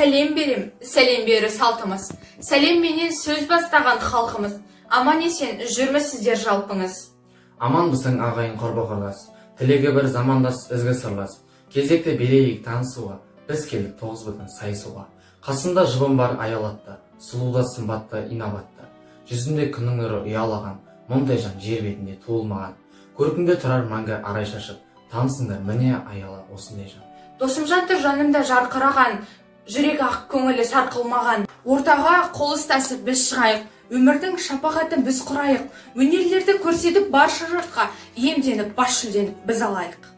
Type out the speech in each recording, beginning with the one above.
Сәлем берем, сәлем беру салтымыз. Сәлемменен сөз бастаған халқымыз. Аман есен жүрмісіздер жалпыңыз. Аманбысың, ағайын, құрбы құрдас, тілегі бір, замандас, ізгі сырлас. Кезекті берейік танысуға, біз келдік тоғыз бұтын сайысуға. Қасымда жұбым бар, Аял атты, сұлу да сымбатты, инабатты. Жүзінде күннің нұры ұялаған, мұндай жан жер бетінде туылмаған. Көркіңде тұрар мәңгі арай шашып, танысыңдар, міне, Аяла осындай жан. Досымжан тұр жанымда жарқыраған, жүрегі ақ, көңілі сарқылмаған. Ортаға қол ұстасып біз шығайық, өмірдің шапағатын біз құрайық. Өнерлерді көрсетіп барша жұртқа, иемденіп бас жүлдені біз алайық.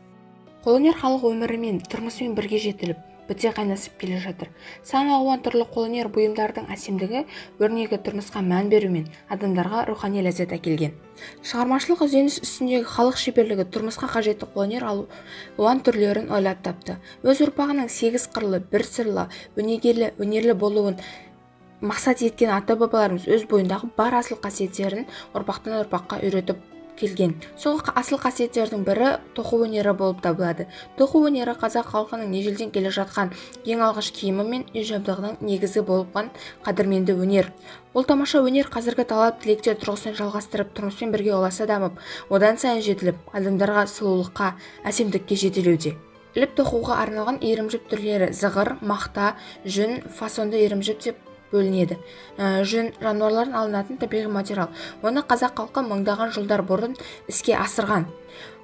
Қолөнер халық өмірімен, тұрмысымен бірге жетіліп, біте қайнасып келе жатыр. Сан алуан түрлі қолөнер бұйымдардың әсемдігі, өрнегі тұрмысқа мән берумен адамдарға рухани ләззат әкелген. Шығармашылық ізденіс үстіндегі халық шеберлігі тұрмысқа қажетті қолөнер алуан түрлерін ойлап тапты. Өз ұрпағының сегіз қырлы, бір сырлы, өнегелі, өнерлі болуын мақсат еткен ата-бабаларымыз өз бойындағы бар асыл қасиеттерін ұрпақтан ұрпаққа үйретіп келген. Сол асыл қасиеттердің бірі тоқу өнері болып табылады. Тоқу өнері қазақ халқының ежелден келе жатқан ең алғаш киімі мен үй жабдығының негізі болған қадірменді өнер. Бұл тамаша өнер қазіргі талап тілектер тұрғысынан жалғастырып, тұрмыспен бірге ұласа дамып, одан сайын жетіліп, адамдарға сұлулыққа, әсемдікке жетелеуде. Іліп тоқуға арналған иірім жіп түрлері зығыр, мақта, жүн, фасонды иірім жіп деп бөлінеді. Жүн жануарлардан алынатын табиғи материал. Оны қазақ халқы мыңдаған жылдар бұрын іске асырған.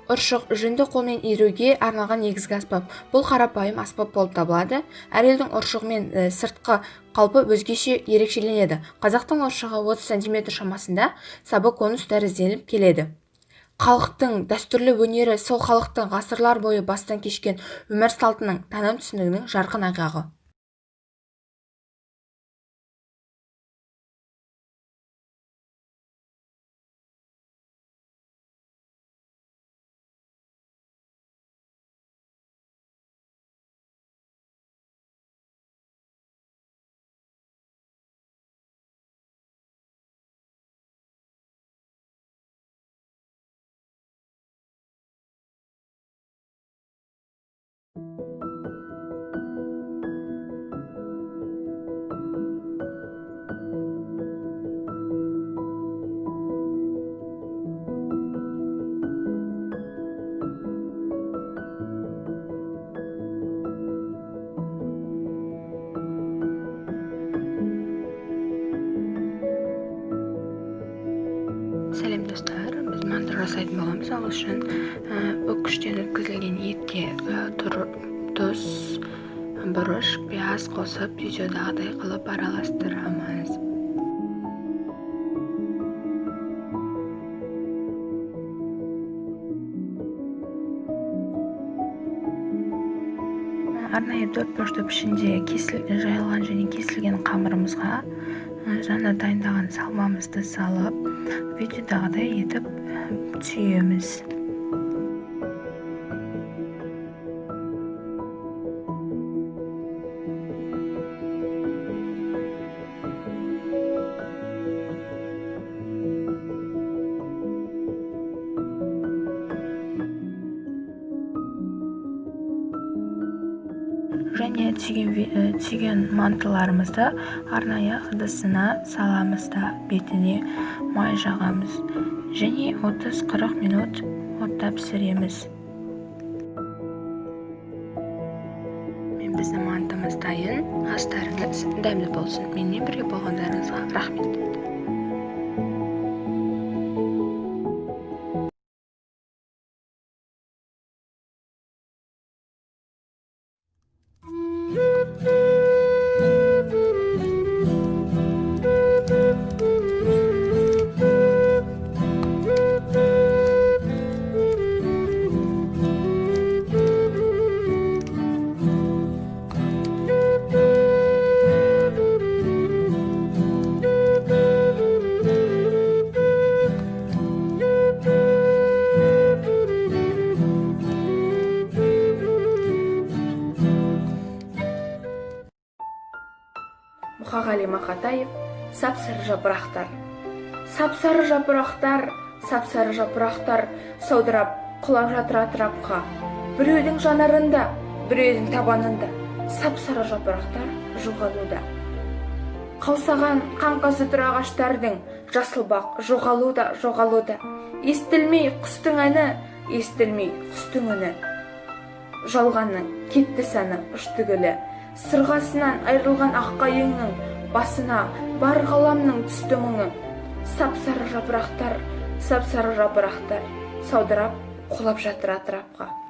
Ұршық жүнді қолмен иіруге арналған негізгі аспап. Бұл қарапайым аспап болып табылады. Әр елдің ұршығымен сыртқы қалпы өзгеше ерекшеленеді. Қазақтың ұршығы 30 сантиметр шамасында, сабы конус тәрізденіп келеді. Халықтың дәстүрлі өнері сол халықтың ғасырлар бойы бастан кешкен өмір салтының, таным түсінігінің жарқын айғағы. Сәлем, достар! Біз манты жасайтын боламыз. Ол үшін үккіштен өткізілген етке тұз, бұрыш, пияз қосып, видеодағыдай қылып араластырамыз. Арнайы төрт бұрышты пішінде жайылған және кесілген қамырымызға жаңа дайындаған салмамызды салып, видеодағыдай етіп түйеміз. Және түйген мантыларымызды арнайы ыдысына саламыз да, бетіне май жағамыз және 30-40 минут отта пісіреміз. Біздің мантымыз дайын. Астарыңыз дәмді болсын. Менімен бірге болғандарыңызға рахмет. Мұқағали Мақатаев, «Сап-сары жапырақтар». Сап-сары жапырақтар, сап-сары жапырақтар саудырап құлап жатыр атырапқа. Біреудің жанарында, біреудің табанында. Сап-сары жапырақтар жоғалуда. Қаусаған қаңқасы тұр ағаштардың, жасыл бақ жоғалуда, жоғалуда. Естілмей құстың әні, естілмей құстың үні. Жалғанның кетті сәні, ұшты күлі. Сырғасынан айрылған ақ қайыңның басына бар ғаламның түсті мұңы. Сап-сары жапырақтар, сап-сары жапырақтар саудырап құлап жатыр атырапқа.